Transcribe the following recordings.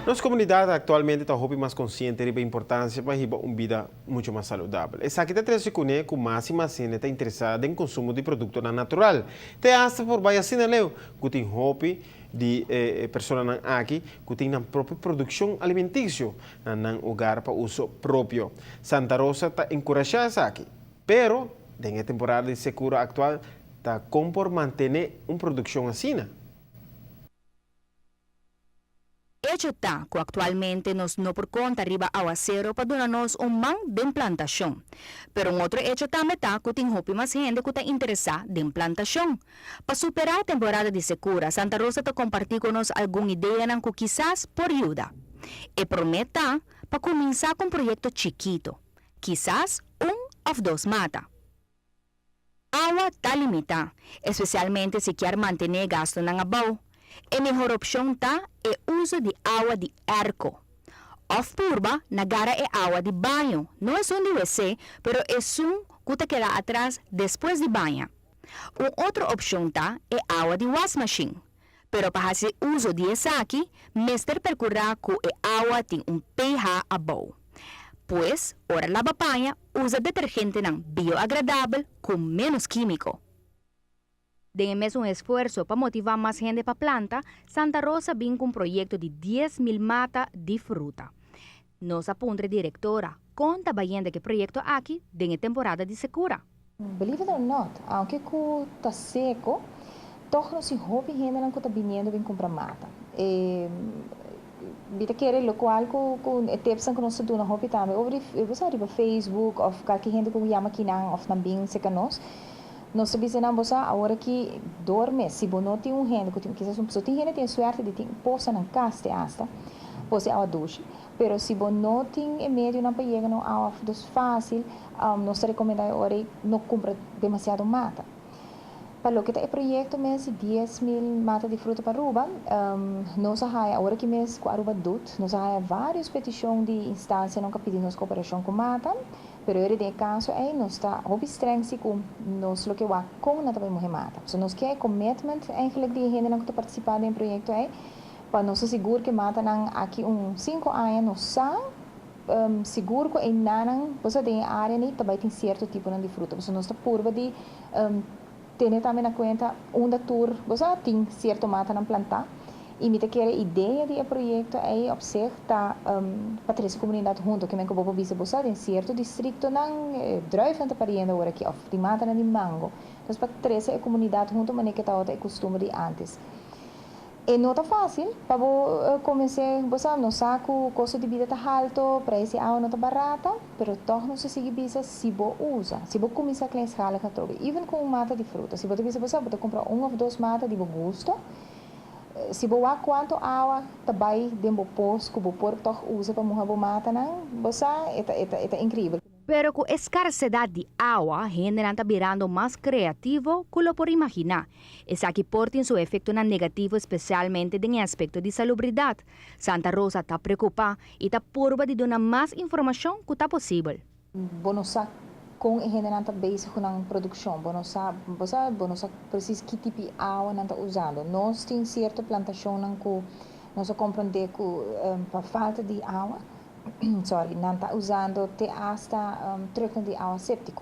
Nos comunidad actualmente ta hopi mas consciente riba importancia pa hiba un bida mucho mas saludabel. Esaki ta trece cune cu mas y mas hende ta interesa den consumo di productonan natural. Te hasta por bay asina leu cu tin hopi di e personanan aki cu tin nan propio produccion alimenticio na nan hogar pa uso propio. Santa Rosa ta encurasha esaki. Pero, den e temporada di secura actual ta con por mantene un produccion asina? Hecho ta cu actualmente nos no por conta riba awacero pa duna nos un man den plantacion. Pero un otro hecho tambe ta cu tin hopi mas hende cu ta interesa den plantacion. Pa supera e temporada di secura, Santa Rosa ta comparti cu nos algun ideanan cu kisas por yuda. E prome ta pa cuminsa cu un proyecto chikito, kisas un of dos mata. Awa ta limitá, espesialmente si kier mantené gastunan abou. E mehor opshon ta e uso di awa di airco. Òf purba na gara e awa di baño, no esun di wc, pero esun ku ta keda atras despues di baña. Un otro opshon ta e awa di wasmashin. Pero pa hasi uso di esaki, mester perkurá ku e awa tin un pH abou. Pues, ora laba paña, usa detergentenan bioagradabel ku ménos kímiko. Den e mesun esfuerso pa motivá mas hende pa planta, Santa Rosa bin ku un proyekto di 10,000 mata di fruta. Nos a puntra e direktora kon ta bayendo ku e proyekto aki den e temporada di sekura. Believe it or not, aunke ku ta seko, tòg nos tin hopi hendenan ku ta biniendo bin kumpra mata. E mi ta kere lokual ku ku e tipsnan ku nos ta duna hopi tambe over di bo sa riba Facebook òf kalke hende ku yama kinan òf nan bin serka nos, nos ta bisa nan bo sa awor aki dorme si bo no tin un hende ku tin kisas un pasobra tin hende tin e suerte di tin posa nan kas te asta pos di awa dushi. Pero si bo no tin e medionan pa yega na un awa dus fácil, nos ta recomenda e ora ei no cumpra demasiado mata. Pa loke ta e proyecto mes di 10,000 mata di fruta pa Aruba, nos a haya, awor aki mes cu Aruba doet, nos a haya varios peticion di instancianan cu a pidi nos cooperacion cu mata, pero ora den e caso ei nos ta hopi streng si cu nos lo ke wak con nan ta bay muhe mata. So nos ke e commitment eigenlijk di e hendenan cu ta participa den e proyecto ei, Pa nos ta sigur ku e matanan aki un sinku aña nos sa sigur ku einanan bo sa den e área ni ta bai tin sierto tiponan di fruta. Pasobra nos ta purba di tene tambe na kuenta unda tur bo sa tin sierto matanan plantá. I mi ta kere idea di e proyekto ei op zich ta pa trese komunidat hunto. Kimen ku bo por bisa bo sa den sierto distriktonan druifnan ta pariendo awor aki òf tin matanan di mango. Entonces pa trese e komunidat hunto manera ke tabata e kustumber di ántes. E no ta fácil pa bo convencé, bo sa, nos sa cu costo di bida ta halto, prijs di awa no ta barata, pero toch nos ta sigui bisa si bo usa, si bo cuminsa kleinschalig atrobe, even cu un mata di fruta, si bo ta bisa bo sa bo ta cumpra un of dos mata di bo gusto, si bo wak cuanto awa ta bay den bo pos cu bo por toch usa pa muha bo matanan, bo sa, e ta, e ta, e ta increibel. Pero ku e skarsedat di awa, hendenan ta birando mas kreativo ku lo por imaginá. Esaki por tin su efektonan negativo spesialmente den e aspekto di salubridat. Santa Rosa ta preokupá i ta purba di duna mas informashon ku ta posibel. Bo no sa kon e hendenan ta bezig ku nan produkshon, bo no sa, bo sa, bo no sa presis ki tipo di awa nan ta usando. Nos tin sierto plantashonnan ku nos a komprondé ku pa falta di awa, sorry, nan ta usando te hasta trucknan di awa séptiko.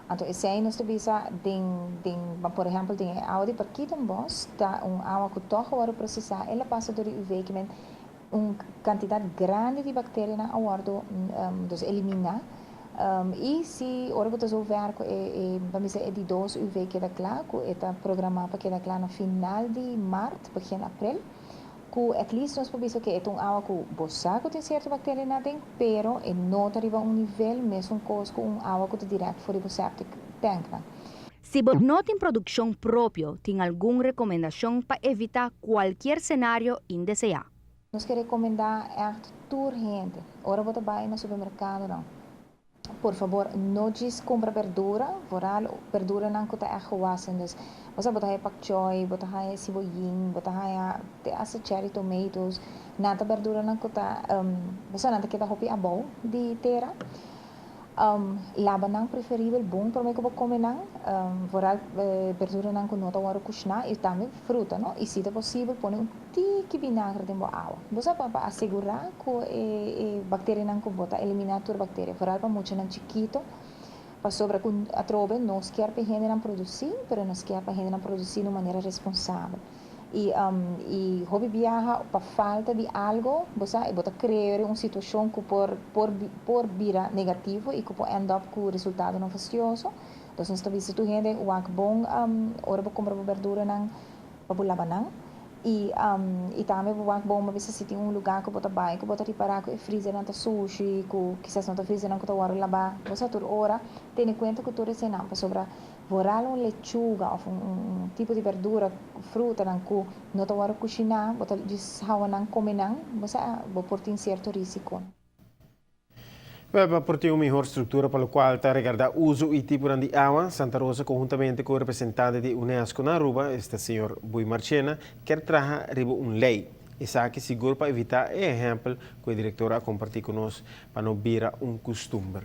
Anto esei nos ta bisa den, den, por ehèmpel den e awa di Parkietenbos ta un awa ku tòg a wòrdu prosesá, el a pasa dor di UV ke men un kantidat grandi di bakterianan a wòrdu dus eliminá. I si ora ku ta zover ku e, e, ban bisa e di dos UV keda kla, ku e ta programá pa keda kla na final di mart, begin aprel, Ku at least nos por bisa ke e ta un awa ku bo sa ku tin sierto bakterianan aden, pero e no ta riba un nivel mesun kos ku un awa ku ta dirèkt for di bo septic tanknan. Si bo no tin produkshon propio, tin algun rekomendashon pa evitá kualkier senario indeseá. Nos ke rekomendá ègt tur hende, ora bo ta bai na supermerkadonan, Por fabor no djis kumpra berdura, vooral berduranan ku ta ègt gewassen. Dus, bo sa bo ta haya pak choi, bo ta haya siboyin, bo ta haya te hasta cherry tomatoes. Nan ta berduranan ku ta, bo sa nan ta keda hopi abou di tera. Laba nan preferibel bon prome cu bo come nan, vooral berduranan cu no ta wordo cushna y tambe fruta, no? Y si ta posibel pone un tiki vinagre den bo awa. Bo sa pa asegura cu e bacterianan cu bo ta elimina tur bacteria, vooral pa muchanan chikito, pasobra cu atrobe nos kier pa e hendenan produci, pero nos kier pa e hendenan produci na un manera responsabel. Y y hopi biaha pa falta di algo, bo sa, e bo ta crea un situacion cu por por por bira negativo y cu por end up cu resultadonan fastioso. Entonces nos ta bisa tur hende wak bon ora bo cumpra bo berduranan pa bo laba nan. Y y tambe bo wak bon, bo bisa si tin un lugar cu bo ta bay cu bo ta ripara cu e freezernan ta sushi, cu kisas no ta freezernan cu ta wordo laba, bo sa, tur ora tene cuenta cu tur eseinan, pasobra vooral un lechuga of un tipo di berdura, frutanan cu no ta wordo cushina, bo ta djis hawa nan come nan, bo sa, bo por tin cierto risico. Pa por tin un mihor structura pa locual ta regarda uso y tiponan di awa, Santa Rosa conhuntamente cu representante di UNESCO na Aruba, esta señor Bui Marchena, kier traha riba un ley. Esaki sigur pa evita e ehempel cu e director a comparti cu nos pa no bira un custumber.